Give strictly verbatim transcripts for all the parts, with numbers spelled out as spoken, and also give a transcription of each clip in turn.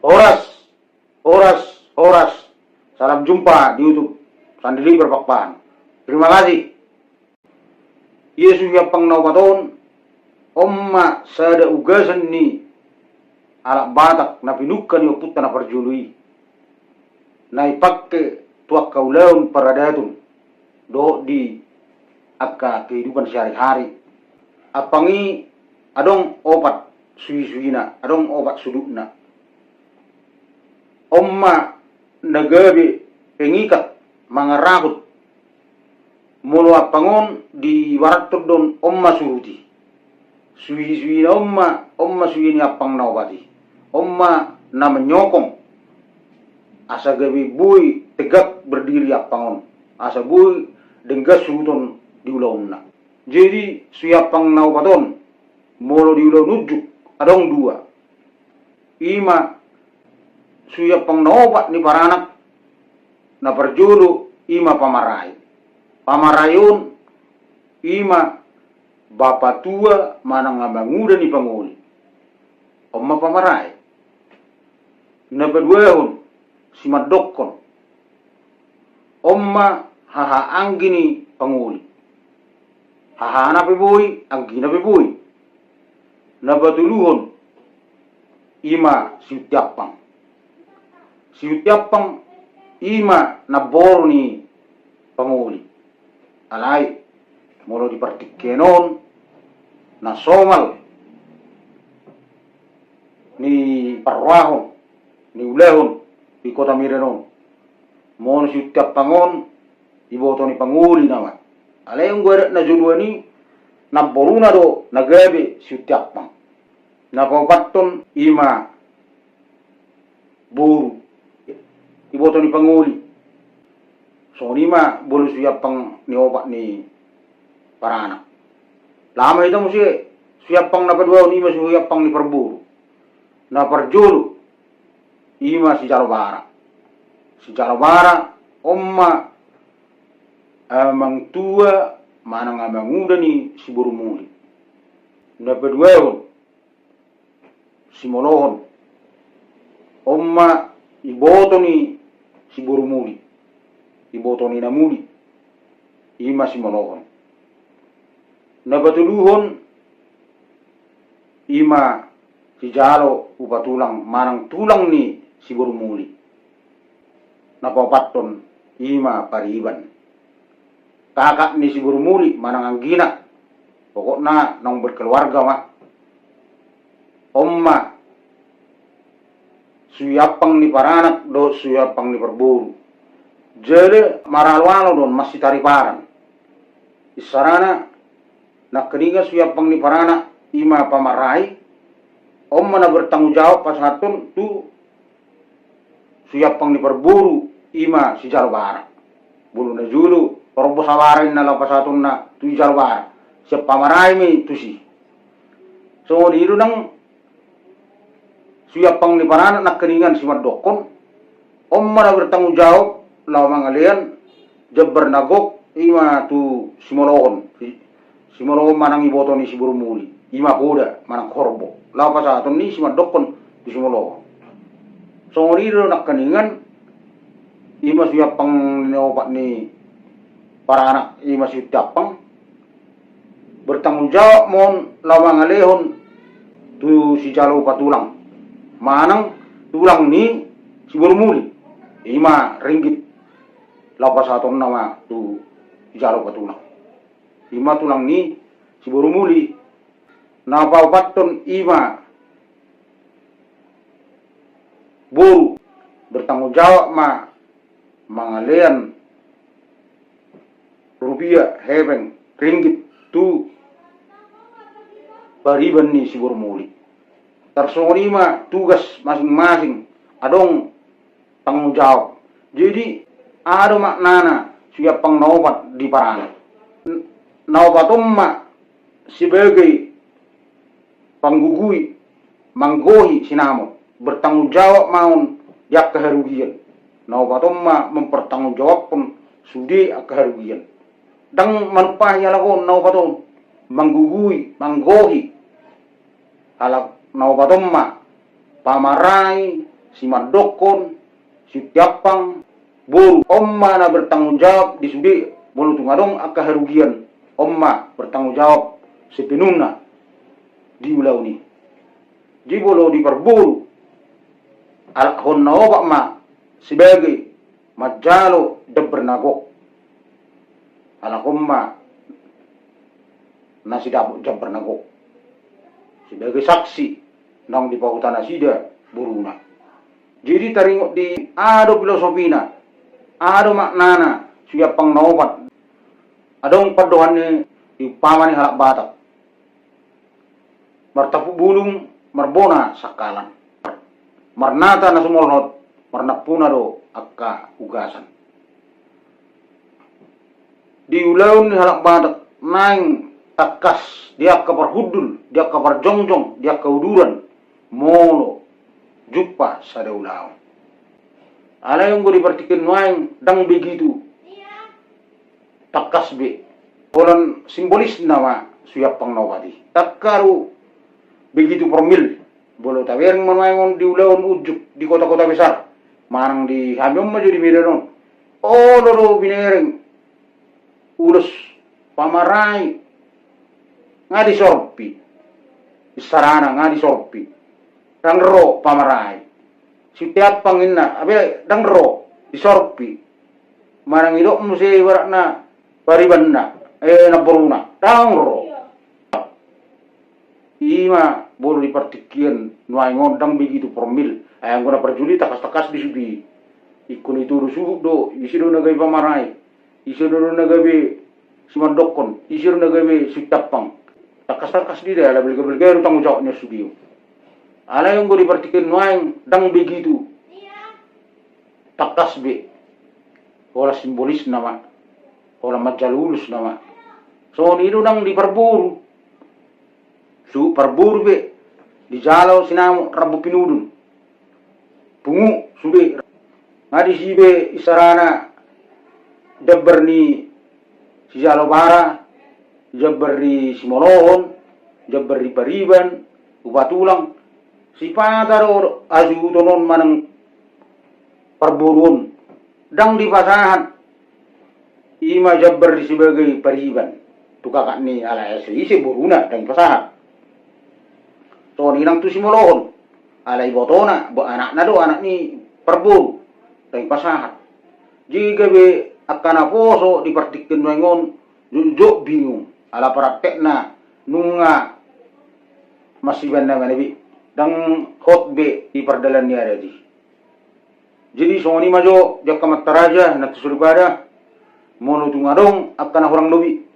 Horas, horas, horas. Salam jumpa di YouTube Sandiri Berbakpan. Terima kasih. Ia suhi ampang na opat on, on ma sada ugasan ni halak Batak na pinungka ni ompunta na parjolo i, na dipangke tu angka ulaon paradaton dohot di angka kehidupan sehari-hari. Ampang i adong opat suhi-suhina, adong opat sudutna. On ma na gabe pengikat mangarahut. Molo ampang on diibarathon do on ma suhut i. Suhi-suhina on ma, on ma suhi ni ampang na opat i. On ma na manyokong asa gabe boi tegak berdiri ampang on, asa boi denggan suhuton di ulaonna. Jadi suhi ampang na opat on, molo di ulaon unjuk, adong dua. I ma suhi ampang na opat ni paranak, na parjolo i ma pamarai. Pamarai on i ma bapatua manang amanguda ni pangoli. On ma pamarai. Na paduahon, simandokkon. On ma hahaanggi ni pangoli. Hahana pe boi, anggina pe boi. Na patoluhon i ma siunti ampang. Siunti ampang i ma namboru ni pangoli. Alai molo di partingkian on na somal ni parrohahon, ni ulahon di Kota Medan on. Molo siunti ampang on iboto ni pangoli nama. Alai anggo adat na joloan i namboruna do na gabe siunti ampang. Na paopathon i ma boru iboto ni pangoli. Songon i ma molo suhi ampang ni opat ni paranak. Laho ma hita muse, suhi ampang na paduahon i ma suhi ampang ni parboru. Na parjolo i ma sijalo bara. Sijalo bara on ma amangtua manang amanguda ni siboru muli. Na paduahon simolohon. On ma iboto ni siboru muli, iboto ni na muli, i ma simolohon. Na patoluhon i ma sijalo upa tulang manang tulang ni siboru muli. Na paopathon i ma pariban, kakak ni siboru muli manang anggina, pokokna naung berkeluarga ma. On ma suhi ampang ni paranak dohot suhi ampang ni parboru. Jala maraloalo do on masitariparan. Isarana nangkiningan suhi ampang ni paranak i ma pamarai, on ma na bertanggung jawab pasahathon tu suhi ampang ni parboru i ma sijalo bara. Molo na jolo, parombo sabara inna laho pasahatonna tu sijalo bara, sian pamarai ma i tusi. Songon i do nang suhi ampang ni paranak nangkiningan simandokkon, on ma na bertanggung jawab laho mangalean jambar na gok i ma tu simolohon. Si-, simolohon manang iboto ni siboru muli, i ma poda manang horbo, laho pasahaton ni simandokkon tu simolohon. Songon i do nangkiningan i ma suhi ampang ni opat ni paranak i ma siunti ampang. Bertanggung jawab ma on laho mangalehon tu sijalo upa tulang manang tulang ni siboru muli, i ma ringgit, laho pasahatonna ma tu sijalo upa tulang, i ma tulang ni siboru muli. Na paopathon i ma boru, bertanggung jawab ma mangalean rupia, hepeng, ringgit tu pariban ni siboru muli. Tarsongon i ma tugas masing-masing, adong tanggung jawab. Jadi aha do maknana suhi ampang na opat di paranak? N-, na opat on ma sebagai panggugui, manggohi sinamot, bertanggung jawab ma on di angka harugian. Na opat on ma mempertanggungjawabhon sude angka harugian. Ndang manumpahi halak on na opat on, manggugui, manggohi. Halak na opat on ma pamarai, simandokkon, siutiampang, boru. On ma na bertanggung jawab di sude molo tung adong angka harugian. On ma bertanggung jawab sepenuhna di ulaon i. Jadi molo di parboru, alap on na opat ma sebagai manjalo jambar na gok. Alap on ma na sidapot jambar na gok sebagai saksi naung dipahuta nasida boruna. Jadi taringot di aha do filosofina, aha do maknana siutiampang na opat. Adong pandohanna di umpama ni halak Batak. Martampuk bulung, marbona sangkalan. Marnata na sumolhot, marnampuna do angka ugasan. Di ulaon ni halak Batak naeng tangkas di angka parhundul, di angka parjongjong, di angka uduran, molo jumpa sada ulaon. Alai anggo di partingkian nuaeng ndang begitu tangkas be. Holan simbolisna ma siutiampang na opat i. Ndang aru begitu formil. Molo tabereng ma nuaeng on di ulaon unjuk di kota-kota besar, manang di hami on ma jo di Medan on, olo do binereng ulos pamarai, nga disorpi. Isarana nga disorpi. Ndang ro pamarai. Siutiampang inna, abe ndang ro, disorpi. Manang idok muse ibaratna paribanna, eh, namboruna, ndang ro. Ima molo di partingkian nuaeng on ndang begitu formil. Ai anggo na parjolo i tangkas-tangkas di sude i. Ingkon itudu suhut do, ise do na gabe pamarai, ise do na gabe simandokkon, ise do na gabe siutiampang. Tangkas-tangkas do i da, ala belga-belga do tanggung jawab ni sude i. Alai anggo di partingkian nuaeng ndang begitu tangkas be. Holan simbolisna ma, holan manjalo ulos nama. Songon i do nang di parboru. Suhut parboru pe dijalo sinamot rambu pinudun. Pungu sude. Nga disi be isarana jambar ni sijalo bara, jambar ni simolohon, jambar ni pariban, upa tulang. Sipata do hasuhuton on manang parboru on. Ndang dipasahat. Ima jambar ni sebagai pariban tu kakak ni ala ese ise boruna, ndang dipasahat. Songon i nang tu simolohon, ala ibotona, bo anakna do, anak ni parboru, ndang dipasahat. Jadi gabe angka naposo di partingkian nuaeng on, jotjot bingung, ala praktekna nunga masiban na manabi, ndang hot be di pardalan ni adat i. Jadi songon i ma jo di angka amanta raja nang tu soripada, molo tung adong angka na hurang lobi,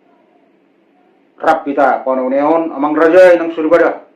rap hita paneonehon amang raja i nang tu soripada.